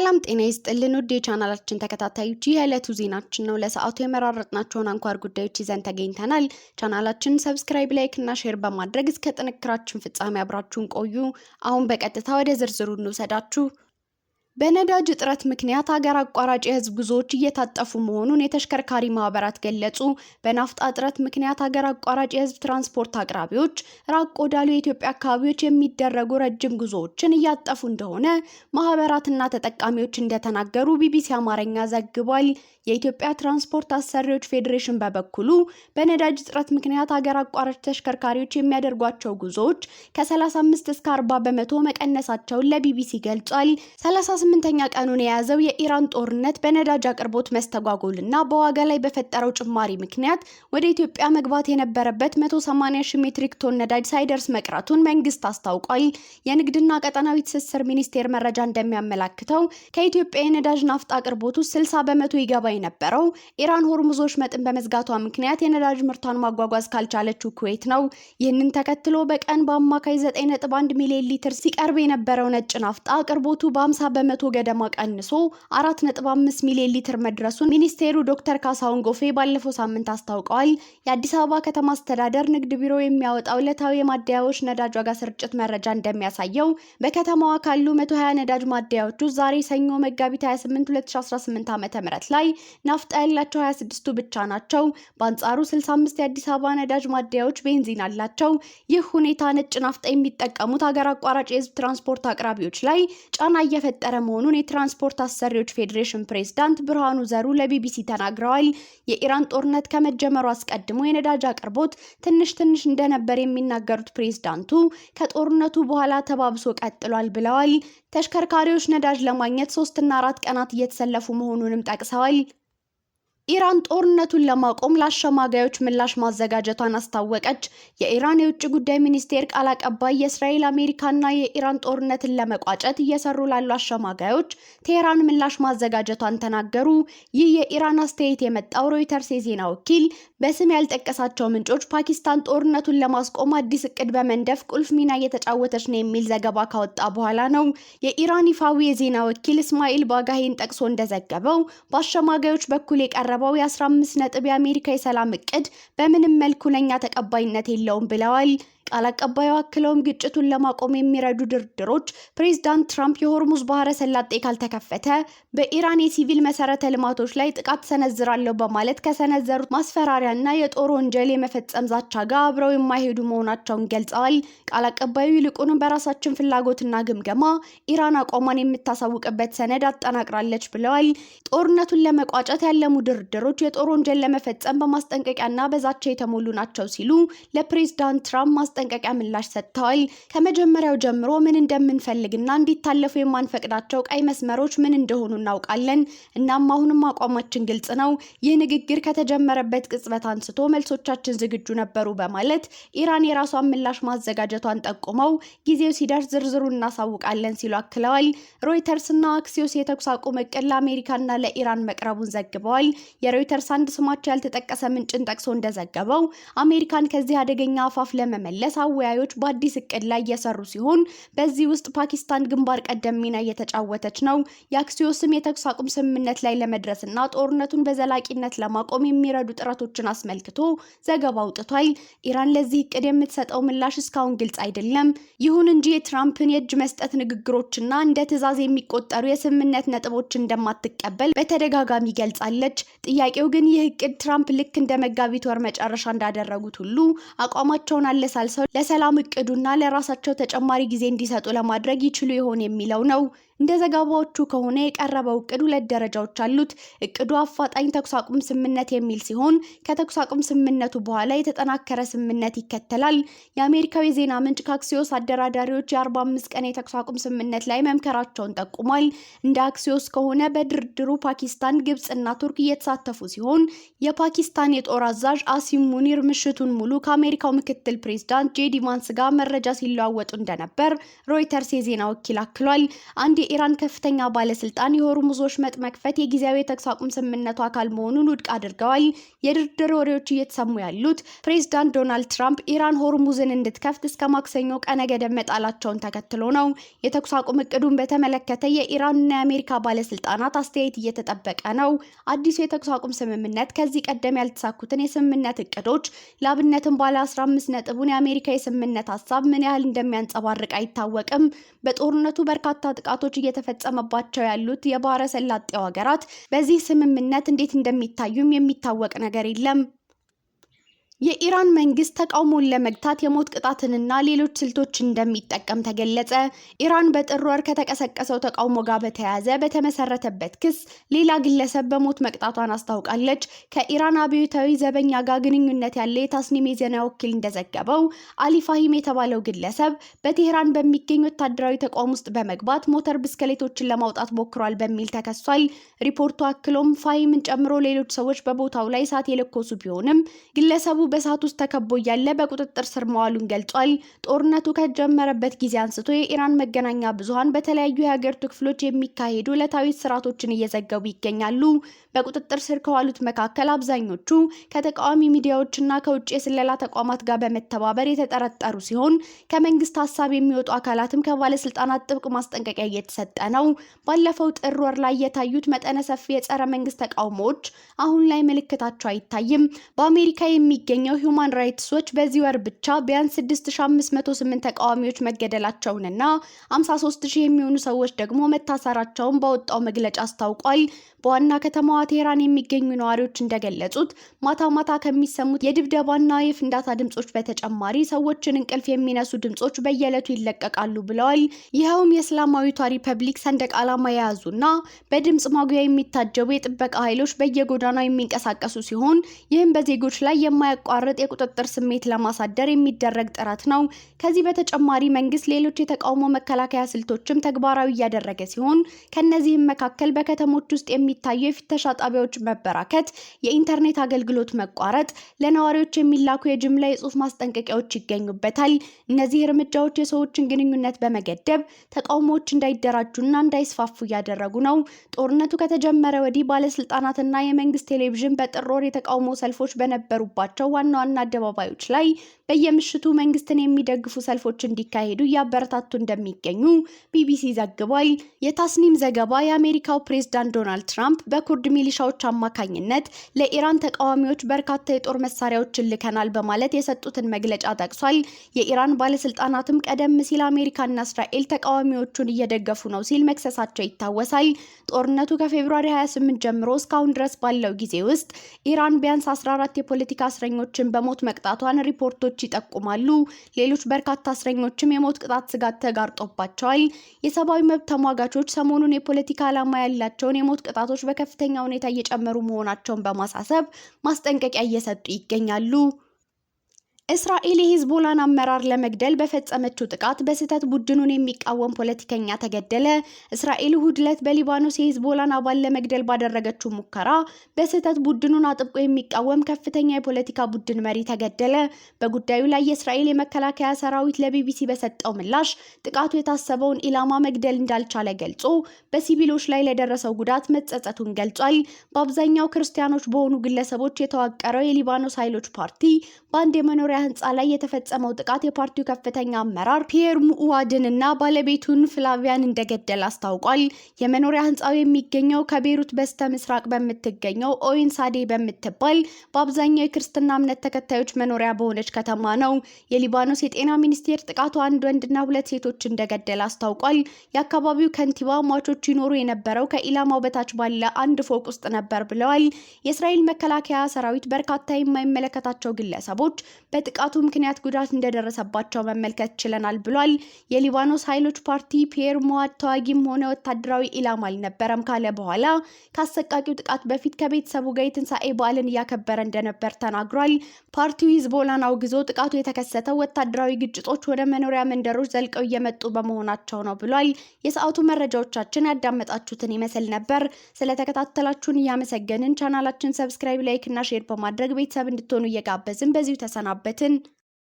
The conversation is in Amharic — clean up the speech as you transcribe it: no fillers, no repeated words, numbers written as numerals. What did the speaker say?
ሰላም ጤና ይስጥልን ውድ የቻናላችን ተከታታዮች፣ ይህ የዕለቱ ዜናችን ነው። ለሰዓቱ የመራረጥናቸውን አንኳር ጉዳዮች ይዘን ተገኝተናል። ቻናላችንን subscribe፣ like እና share በማድረግ እስከ ጥንቅራችን ፍጻሜ አብራችሁን ቆዩ። አሁን በቀጥታ ወደ ዝርዝሩ እንውሰዳችሁ። በነዳጅ እጥረት ምክንያት ሀገር አቋራጭ የህዝብ ጉዞዎች እየታጠፉ መሆኑን የተሽከርካሪ ማህበራት ገለጹ። በናፍጣ እጥረት ምክንያት ሀገር አቋራጭ የህዝብ ትራንስፖርት አቅራቢዎች ራቅ ወዳሉ የኢትዮጵያ አካባቢዎች የሚደረጉ ረጅም ጉዞዎችን እያጠፉ እንደሆነ ማህበራትና ተጠቃሚዎች እንደተናገሩ ቢቢሲ አማርኛ ዘግቧል። የኢትዮጵያ ትራንስፖርት አሰሪዎች ፌዴሬሽን በበኩሉ በነዳጅ እጥረት ምክንያት ሀገር አቋራጭ ተሽከርካሪዎች የሚያደርጓቸው ጉዞዎች ከ35 እስከ 40% መቀነሳቸውን ለቢቢሲ ገልጿል። 38ኛ ቀኑን የያዘው የኢራን ጦርነት በነዳጅ አቅርቦት መስተጓጎልና በዋጋ ላይ በፈጠረው ጭማሪ ምክንያት ወደ ኢትዮጵያ መግባት የነበረበት 180 ሺህ ሜትሪክ ቶን ነዳጅ ሳይደርስ መቅረቱን መንግስት አስታውቋል። የንግድና ቀጠናዊ ትስስር ሚኒስቴር መረጃ እንደሚያመላክተው ከኢትዮጵያ የነዳጅ ናፍጣ አቅርቦት ውስጥ 60% ይገባ የነበረው ኢራን ሆርሙዝ ወሽመጥን በመዝጋቷ ምክንያት የነዳጅ ምርቷን ማጓጓዝ ካልቻለችው ኩዌት ነው። ይህንን ተከትሎ በቀን በአማካይ 9.1 ሚሊዮን ሊትር ሲቀርብ የነበረው ነጭ ናፍጣ አቅርቦቱ በ50% ገደማ ቀንሶ 4.5 ሚሊዮን ሊትር መድረሱን ሚኒስቴሩ ዶክተር ካሳሁን ጎፌ ባለፈው ሳምንት አስታውቀዋል። የአዲስ አበባ ከተማ አስተዳደር ንግድ ቢሮ የሚያወጣው ዕለታዊ የማደያዎች ነዳጅ ዋጋ ስርጭት መረጃ እንደሚያሳየው በከተማዋ ካሉ 120 ነዳጅ ማደያዎች ውስጥ ዛሬ ሰኞ መጋቢት 28 2018 ዓ.ም ላይ ናፍጣ ያላቸው 26ቱ ብቻ ናቸው። በአንጻሩ 65 የአዲስ አበባ ነዳጅ ማደያዎች ቤንዚን አላቸው። ይህ ሁኔታ ነጭ ናፍጣ የሚጠቀሙት ሀገር አቋራጭ የህዝብ ትራንስፖርት አቅራቢዎች ላይ ጫና እየፈጠረ መሆኑን የትራንስፖርት አሰሪዎች ፌዴሬሽን ፕሬዝዳንት ብርሃኑ ዘሩ ለቢቢሲ ተናግረዋል። የኢራን ጦርነት ከመጀመሩ አስቀድሞ የነዳጅ አቅርቦት ትንሽ ትንሽ እንደነበር የሚናገሩት ፕሬዝዳንቱ ከጦርነቱ በኋላ ተባብሶ ቀጥሏል ብለዋል። ተሽከርካሪዎች ነዳጅ ለማግኘት 3 እና 4 ቀናት እየተሰለፉ መሆኑንም ጠቅሰዋል። ኢራን ጦርነቱን ለማቆም ለአሸማጋዮች ምላሽ ማዘጋጀቷን አስታወቀች። የኢራን የውጭ ጉዳይ ሚኒስቴር ቃል አቀባይ የእስራኤል፣ አሜሪካና የኢራን ጦርነትን ለመቋጨት እየሰሩ ላሉ አሸማጋዮች ቴህራን ምላሽ ማዘጋጀቷን ተናገሩ። ይህ የኢራን አስተያየት የመጣው ሮይተርስ የዜና ወኪል በስም ያልጠቀሳቸው ምንጮች ፓኪስታን ጦርነቱን ለማስቆም አዲስ እቅድ በመንደፍ ቁልፍ ሚና እየተጫወተች ነው የሚል ዘገባ ካወጣ በኋላ ነው። የኢራን ይፋዊ የዜና ወኪል እስማኤል ባጋሂን ጠቅሶ እንደዘገበው በአሸማጋዮች በኩል የቀረበው የ15 ነጥብ የአሜሪካ የሰላም እቅድ በምንም መልኩ ለኛ ተቀባይነት የለውም ብለዋል። ቃል አቀባዩ አክለውም ግጭቱን ለማቆም የሚረዱ ድርድሮች ፕሬዚዳንት ትራምፕ የሆርሙዝ ባህረ ሰላጤ ካልተከፈተ በኢራን የሲቪል መሰረተ ልማቶች ላይ ጥቃት ሰነዝራለሁ በማለት ከሰነዘሩት ማስፈራሪያና የጦር ወንጀል የመፈጸም ዛቻ ጋር አብረው የማይሄዱ መሆናቸውን ገልጸዋል። ቃል አቀባዩ ይልቁንም በራሳችን ፍላጎትና ግምገማ ኢራን አቋሟን የምታሳውቅበት ሰነድ አጠናቅራለች ብለዋል። ጦርነቱን ለመቋጨት ያለሙ ድርድሮች የጦር ወንጀል ለመፈጸም በማስጠንቀቂያና በዛቻ የተሞሉ ናቸው ሲሉ ለፕሬዚዳንት ትራምፕ ማስጠንቀቂያ ምላሽ ሰጥተዋል። ከመጀመሪያው ጀምሮ ምን እንደምንፈልግና እንዲታለፉ የማንፈቅዳቸው ቀይ መስመሮች ምን እንደሆኑ እናውቃለን። እናም አሁንም አቋማችን ግልጽ ነው። ይህ ንግግር ከተጀመረበት ቅጽበት አንስቶ መልሶቻችን ዝግጁ ነበሩ በማለት ኢራን የራሷን ምላሽ ማዘጋጀቷን ጠቁመው ጊዜው ሲደርስ ዝርዝሩን እናሳውቃለን ሲሉ አክለዋል። ሮይተርስ እና አክሲዮስ የተኩስ አቁም እቅድ ለአሜሪካና ለኢራን መቅረቡን ዘግበዋል። የሮይተርስ አንድ ስማቸው ያልተጠቀሰ ምንጭን ጠቅሶ እንደዘገበው አሜሪካን ከዚህ አደገኛ አፋፍ ለመመለስ አወያዮች በአዲስ እቅድ ላይ እየሰሩ ሲሆን በዚህ ውስጥ ፓኪስታን ግንባር ቀደም ሚና እየተጫወተች ነው። የአክሲዮስም የተኩስ አቁም ስምምነት ላይ ለመድረስና ጦርነቱን በዘላቂነት ለማቆም የሚረዱ ጥረቶችን አስመልክቶ ዘገባ አውጥቷል። ኢራን ለዚህ እቅድ የምትሰጠው ምላሽ እስካሁን ግልጽ አይደለም። ይሁን እንጂ የትራምፕን የእጅ መስጠት ንግግሮችና እንደ ትዕዛዝ የሚቆጠሩ የስምምነት ነጥቦች እንደማትቀበል በተደጋጋሚ ገልጻለች። ጥያቄው ግን ይህ እቅድ ትራምፕ ልክ እንደ መጋቢት ወር መጨረሻ እንዳደረጉት ሁሉ አቋማቸውን አለሳልሰው ለሰላም እቅዱና ለራሳቸው ተጨማሪ ጊዜ እንዲሰጡ ለማድረግ ይችሉ ይሆን የሚለው ነው። እንደ ዘገባዎቹ ከሆነ የቀረበው እቅድ ሁለት ደረጃዎች አሉት። እቅዱ አፋጣኝ ተኩስ አቁም ስምምነት የሚል ሲሆን ከተኩስ አቁም ስምምነቱ በኋላ የተጠናከረ ስምምነት ይከተላል። የአሜሪካው የዜና ምንጭ ከአክሲዮስ አደራዳሪዎች የ45 ቀን የተኩስ አቁም ስምምነት ላይ መምከራቸውን ጠቁሟል። እንደ አክሲዮስ ከሆነ በድርድሩ ፓኪስታን፣ ግብጽ እና ቱርክ እየተሳተፉ ሲሆን የፓኪስታን የጦር አዛዥ አሲም ሙኒር ምሽቱን ሙሉ ከአሜሪካው ምክትል ፕሬዝዳንት ጄዲ ቫንስ ጋር መረጃ ሲለዋወጡ እንደነበር ሮይተርስ የዜና ወኪል አክሏል። አንድ የኢራን ከፍተኛ ባለስልጣን የሆርሙዝ ወሽመጥ መክፈት የጊዜያዊ የተኩስ አቁም ስምምነቱ አካል መሆኑን ውድቅ አድርገዋል። የድርድር ወሬዎች እየተሰሙ ያሉት ፕሬዝዳንት ዶናልድ ትራምፕ ኢራን ሆርሙዝን እንድትከፍት እስከ ማክሰኞ ቀነ ገደብ መጣላቸውን ተከትሎ ነው። የተኩስ አቁም እቅዱን በተመለከተ የኢራንና የአሜሪካ ባለስልጣናት አስተያየት እየተጠበቀ ነው። አዲሱ የተኩስ አቁም ስምምነት ከዚህ ቀደም ያልተሳኩትን የስምምነት እቅዶች፣ ለአብነትም ባለ 15 ነጥቡን የአሜሪካ የስምምነት ሀሳብ ምን ያህል እንደሚያንጸባርቅ አይታወቅም። በጦርነቱ በርካታ ጥቃቶች እየተፈጸመባቸው ያሉት የባህረ ሰላጤው ሀገራት በዚህ ስምምነት እንዴት እንደሚታዩም የሚታወቅ ነገር የለም። የኢራን መንግስት ተቃውሞን ለመግታት የሞት ቅጣትንና ሌሎች ስልቶችን እንደሚጠቀም ተገለጸ። ኢራን በጥር ወር ከተቀሰቀሰው ተቃውሞ ጋር በተያያዘ በተመሰረተበት ክስ ሌላ ግለሰብ በሞት መቅጣቷን አስታውቃለች። ከኢራን አብዮታዊ ዘበኛ ጋር ግንኙነት ያለ የታስኒም የዜና ወኪል እንደዘገበው፣ አሊ ፋሂም የተባለው ግለሰብ በቴህራን በሚገኝ ወታደራዊ ተቋም ውስጥ በመግባት ሞተር ብስክሌቶችን ለማውጣት ሞክሯል በሚል ተከሷል። ሪፖርቱ አክሎም ፋሂምን ጨምሮ ሌሎች ሰዎች በቦታው ላይ እሳት የለኮሱ ቢሆንም ግለሰቡ በእሳት ውስጥ ተከቦ እያለ በቁጥጥር ስር መዋሉን ገልጿል። ጦርነቱ ከጀመረበት ጊዜ አንስቶ የኢራን መገናኛ ብዙሃን በተለያዩ የሀገሪቱ ክፍሎች የሚካሄዱ ዕለታዊ እስራቶችን እየዘገቡ ይገኛሉ። በቁጥጥር ስር ከዋሉት መካከል አብዛኞቹ ከተቃዋሚ ሚዲያዎችና ከውጭ የስለላ ተቋማት ጋር በመተባበር የተጠረጠሩ ሲሆን፣ ከመንግስት ሀሳብ የሚወጡ አካላትም ከባለስልጣናት ጥብቅ ማስጠንቀቂያ እየተሰጠ ነው። ባለፈው ጥር ወር ላይ የታዩት መጠነ ሰፊ የጸረ መንግስት ተቃውሞዎች አሁን ላይ ምልክታቸው አይታይም። በአሜሪካ የሚገኘው ሂውማን ራይትስ ዎች በዚህ ወር ብቻ ቢያንስ 6508 ተቃዋሚዎች መገደላቸውንና 53,000 የሚሆኑ ሰዎች ደግሞ መታሰራቸውን ባወጣው መግለጫ አስታውቋል። በዋና ከተማዋ ቴህራን የሚገኙ ነዋሪዎች እንደገለጹት፣ ማታ ማታ ከሚሰሙት የድብደባና የፍንዳታ ድምጾች በተጨማሪ ሰዎችን እንቅልፍ የሚነሱ ድምጾች በየዕለቱ ይለቀቃሉ ብለዋል። ይኸውም የእስላማዊቷ ሪፐብሊክ ሰንደቅ ዓላማ የያዙና በድምጽ ማጉያ የሚታጀቡ የጥበቃ ኃይሎች በየጎዳናው የሚንቀሳቀሱ ሲሆን፣ ይህም በዜጎች ላይ የማያቋርጥ የቁጥጥር ስሜት ለማሳደር የሚደረግ ጥረት ነው። ከዚህ በተጨማሪ መንግስት ሌሎች የተቃውሞ መከላከያ ስልቶችም ተግባራዊ እያደረገ ሲሆን፣ ከእነዚህም መካከል በከተሞች ውስጥ የሚታዩ የፍተሻ ጣቢያዎች መበራከት፣ የኢንተርኔት አገልግሎት መቋረጥ፣ ለነዋሪዎች የሚላኩ የጅምላ የጽሁፍ ማስጠንቀቂያዎች ይገኙበታል። እነዚህ እርምጃዎች የሰዎችን ግንኙነት በመገደብ ተቃውሞዎች እንዳይደራጁና እንዳይስፋፉ እያደረጉ ነው። ጦርነቱ ከተጀመረ ወዲህ ባለስልጣናትና የመንግስት ቴሌቪዥን በጥር ወር የተቃውሞ ሰልፎች በነበሩባቸው ዋና ዋና አደባባዮች ላይ በየምሽቱ መንግስትን የሚደግፉ ሰልፎች እንዲካሄዱ እያበረታቱ እንደሚገኙ ቢቢሲ ዘግቧል። የታስኒም ዘገባ የአሜሪካው ፕሬዝዳንት ዶናልድ ትራምፕ በኩርድ ሚሊሻዎች አማካኝነት ለኢራን ተቃዋሚዎች በርካታ የጦር መሳሪያዎችን ልከናል በማለት የሰጡትን መግለጫ ጠቅሷል። የኢራን ባለስልጣናትም ቀደም ሲል አሜሪካና እስራኤል ተቃዋሚዎቹን እየደገፉ ነው ሲል መክሰሳቸው ይታወሳል። ጦርነቱ ከ February 28 ጀምሮ እስካሁን ድረስ ባለው ጊዜ ውስጥ ኢራን ቢያንስ 14 የፖለቲካ እስረኞችን በሞት መቅጣቷን ሪፖርቶች ይጠቁማሉ። ሌሎች በርካታ እስረኞችም የሞት ቅጣት ስጋት ተጋርጦባቸዋል። የሰብአዊ መብት ተሟጋቾች ሰሞኑን የፖለቲካ ዓላማ ያላቸውን የሞት ቅጣቶች በከፍተኛ ሁኔታ እየጨመሩ መሆናቸውን በማሳሰብ ማስጠንቀቂያ እየሰጡ ይገኛሉ። እስራኤል የሂዝቦላን አመራር ለመግደል በፈጸመችው ጥቃት በስህተት ቡድኑን የሚቃወም ፖለቲከኛ ተገደለ። እስራኤል እሁድ ዕለት በሊባኖስ የሂዝቦላን አባል ለመግደል ባደረገችው ሙከራ በስህተት ቡድኑን አጥብቆ የሚቃወም ከፍተኛ የፖለቲካ ቡድን መሪ ተገደለ። በጉዳዩ ላይ የእስራኤል የመከላከያ ሰራዊት ለቢቢሲ በሰጠው ምላሽ ጥቃቱ የታሰበውን ኢላማ መግደል እንዳልቻለ ገልጾ በሲቪሎች ላይ ለደረሰው ጉዳት መጸጸቱን ገልጿል። በአብዛኛው ክርስቲያኖች በሆኑ ግለሰቦች የተዋቀረው የሊባኖስ ኃይሎች ፓርቲ በአንድ የመኖሪያ ህንፃ ላይ የተፈጸመው ጥቃት የፓርቲው ከፍተኛ አመራር ፒየር ሙዋድን እና ባለቤቱን ፍላቪያን እንደገደለ አስታውቋል። የመኖሪያ ህንፃው የሚገኘው ከቤሩት በስተ ምስራቅ በምትገኘው ኦይን ሳዴ በምትባል በአብዛኛው የክርስትና እምነት ተከታዮች መኖሪያ በሆነች ከተማ ነው። የሊባኖስ የጤና ሚኒስቴር ጥቃቱ አንድ ወንድና ሁለት ሴቶች እንደገደለ አስታውቋል። የአካባቢው ከንቲባ ሟቾች ይኖሩ የነበረው ከኢላማው በታች ባለ አንድ ፎቅ ውስጥ ነበር ብለዋል። የእስራኤል መከላከያ ሰራዊት በርካታ የማይመለከታቸው ግለሰቦች በጥቃቱ ምክንያት ጉዳት እንደደረሰባቸው መመልከት ችለናል ብሏል። የሊባኖስ ኃይሎች ፓርቲ ፒየር ሙዋድ ተዋጊም ሆነ ወታደራዊ ኢላማ አልነበረም ካለ በኋላ ከአሰቃቂው ጥቃት በፊት ከቤተሰቡ ጋር የትንሣኤ በዓልን እያከበረ እንደነበር ተናግሯል። ፓርቲው ሂዝቦላን አውግዞ ጥቃቱ የተከሰተው ወታደራዊ ግጭቶች ወደ መኖሪያ መንደሮች ዘልቀው እየመጡ በመሆናቸው ነው ብሏል። የሰዓቱ መረጃዎቻችን ያዳመጣችሁትን ይመስል ነበር። ስለተከታተላችሁን እያመሰገንን ቻናላችን subscribe፣ like እና share በማድረግ ቤተሰብ እንድትሆኑ እየጋበዝን በዚሁ ተሰናበትን።